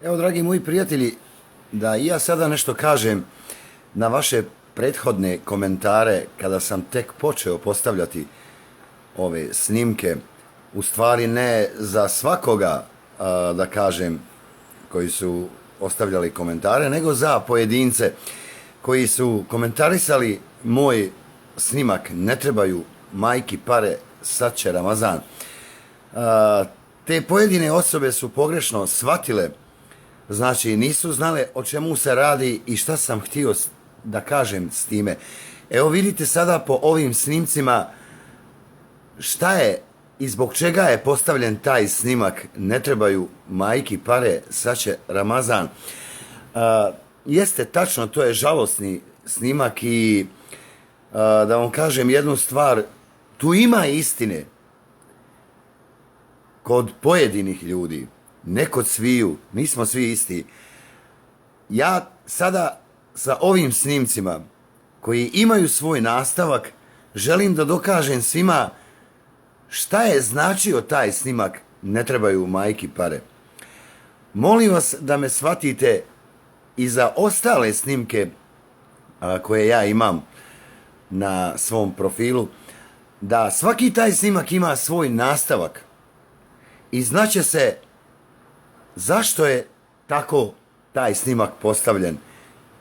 Evo, dragi moji prijatelji, da i ja sada nešto kažem na vaše prethodne komentare kada sam tek počeo postavljati ove snimke, u stvari ne za svakoga, da kažem, koji su ostavljali komentare, nego za pojedince koji su komentarisali moj snimak "Ne trebaju majki pare, sad će Ramazan". Te pojedine osobe su pogrešno shvatile, znači nisu znale o čemu se radi i šta sam htio da kažem s time. Evo vidite sada po ovim snimcima šta je i zbog čega je postavljen taj snimak "Ne trebaju majki pare, sad će Ramazan". Jeste tačno, to je žalosni snimak i da vam kažem jednu stvar, tu ima istine kod pojedinih ljudi, ne kod sviju, nismo svi isti. Ja sada sa ovim snimcima koji imaju svoj nastavak želim da dokažem svima šta je značio taj snimak "Ne trebaju majki pare". Molim vas da me shvatite i za ostale snimke koje ja imam na svom profilu, da svaki taj snimak ima svoj nastavak i znaće se zašto je tako taj snimak postavljen.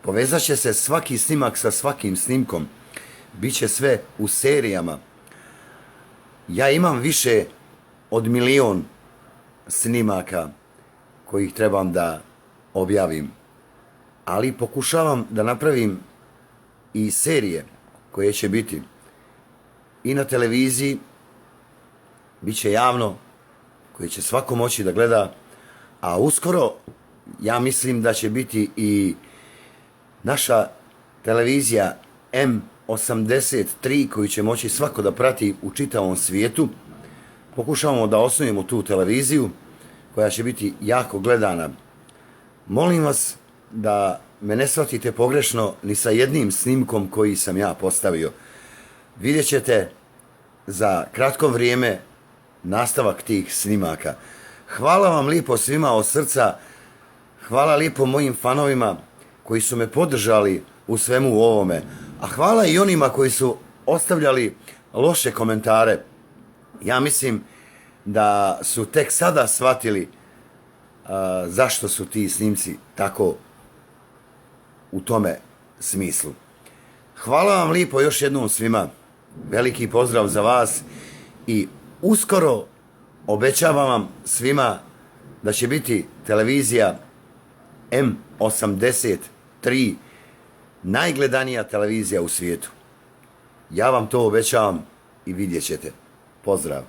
Povezat će se svaki snimak sa svakim snimkom. Biće sve u serijama. Ja imam više od 1.000.000 snimaka kojih trebam da objavim. Ali pokušavam da napravim i serije koje će biti i na televiziji, bit će javno, koje će svako moći da gleda, a uskoro ja mislim da će biti i naša televizija M83 koju će moći svako da prati u čitavom svijetu. Pokušavamo da osnujemo tu televiziju koja će biti jako gledana. Molim vas da me ne shvatite pogrešno ni sa jednim snimkom koji sam ja postavio. Vidjet ćete za kratko vrijeme nastavak tih snimaka. Hvala vam lijepo svima od srca. Hvala lijepo mojim fanovima koji su me podržali u svemu ovome. A hvala i onima koji su ostavljali loše komentare. Ja mislim da su tek sada shvatili zašto su ti snimci tako u tome smislu. Hvala vam lijepo još jednom svima. Veliki pozdrav za vas i uskoro obećavam vam svima da će biti televizija M83 najgledanija televizija u svijetu. Ja vam to obećavam i vidjet ćete. Pozdrav.